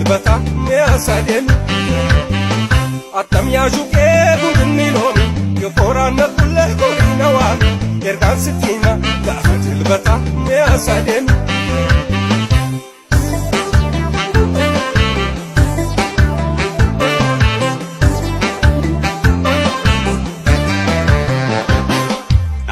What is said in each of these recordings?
Dilbata mi'aasaa deemi. Attam yaashuqee gundinni loomi yoo na kullee horii na waami ergaan sitti hima gaafa dilbata mi'aasaa deemi.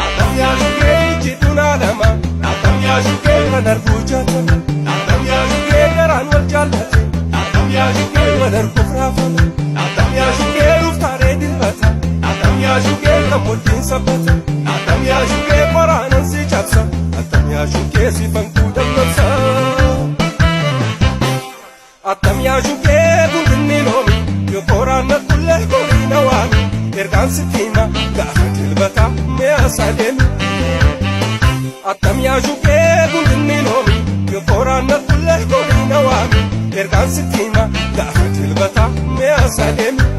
Attam yaashuqee ijjituun alama attam yaashuqee kan arguu jaatama attam yaashuqee garaan wal jaallate attam yaashuqee wal arguuf raafama attam yaashuqee dhuftaaree dilbata attam yaashuqee kan mudhiin sabbata attam yaashuqee qoraanan si cabsa attam yaashuqee si fankuu dammaqsa. Attam yaashuqee gundinni loomi yoo qoraan na kullee horii na waami ergaan sitti hima gaafa dilbata mi'aasaa deemi. Attam yaashuqee gundinni loomi yoo qoraan na kullee horii na waami ergaan sitti hima gaafa dilbata mi'aasaa deemi.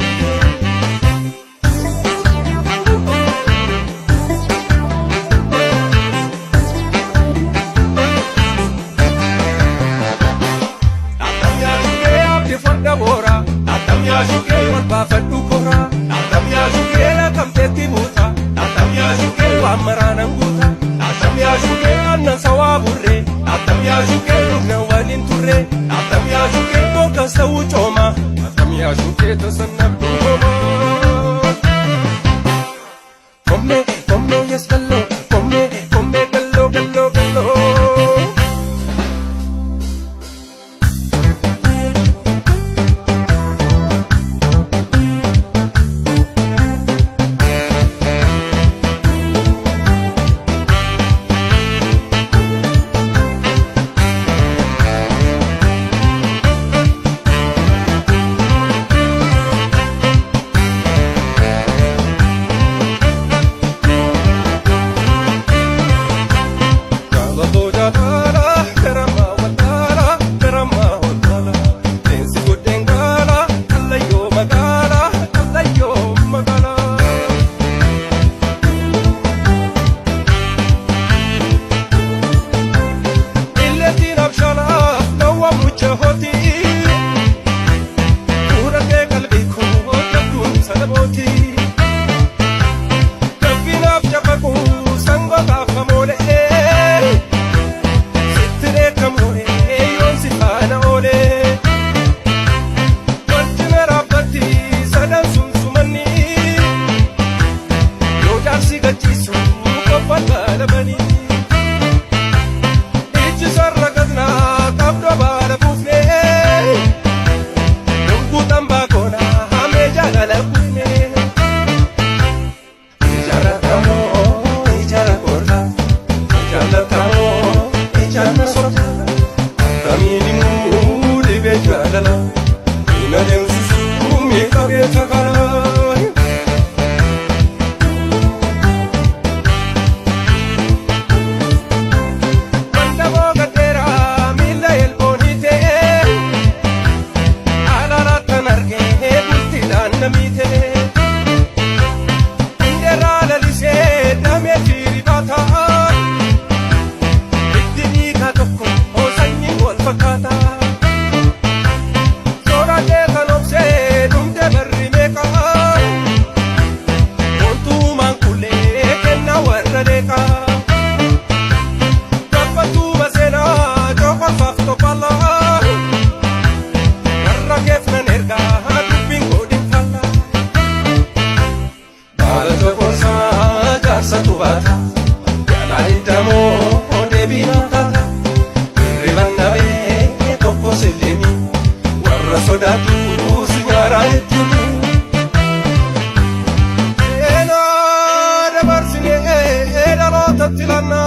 Attam yaashuqee abdii farda boora attam yaashuqee wal baafadhu kora attam yaashuqee lakkamteetti buuta attam yaashuqee waan maraanan guuta attam yaashuqee aannan sawaa burree attam yaashuqee dhugna waliin turre attam yaashuqee tokkas ta'uu cooma attam yaashuqee tasannabduu hooma. Komme komme yes gallo komme komme gallo gallo gallo. Jaalatoo jaalala garama walaala garama walaala leensi godheen gaala kallayyoo magaala kallayyoo magaala. Illeetiin abshaala nawwa mucha hooti fuula kee qalbii koo jabduun sana booti. Gaffinaaf cafaquu sangootaaf hamoolee. Sitti dheekkamuunee yoon si faana oolee. Wanti dhaabbatti sadan sunsumanni yoo jaarsi gachiisu qofaan baalabanii. Ijji sarara gadnaa qabdoo baala buufnee. Dunguutan baakoonaa hamee jaalala kuufnee. Ijaarratamoo ijaara gorraa. Jaallatamoo ijaan sobda akkamiin immoo dhibee jaalala hin adeemsisu miidhagee takala. Mandaboo gaddeeraa miila elboonii ta'ee alaalaattan argee bultiidhaan namii ta'ee. Indeeraa lalisee damee fiiribaataa. Itti dhiigaa tokko sanyiin wal fakkaata. Sooraalee kan obsee dhumdee barri meeqa. Wantumaan kullee kennaa warra leeqa. Gabbatu maseenaa cooqorfaaf tophallaa. Warra keef nan ergaa dubbiin godhin falla. Baala tokkorsaa jaarsatu baata. Jalaa hiddamoo deebii naa taata. Hirriban nabee tokko silleemi. Warra sodaatu si nyaaraa jechuun. Seenaa dabarsinee dhalootatti lannaa.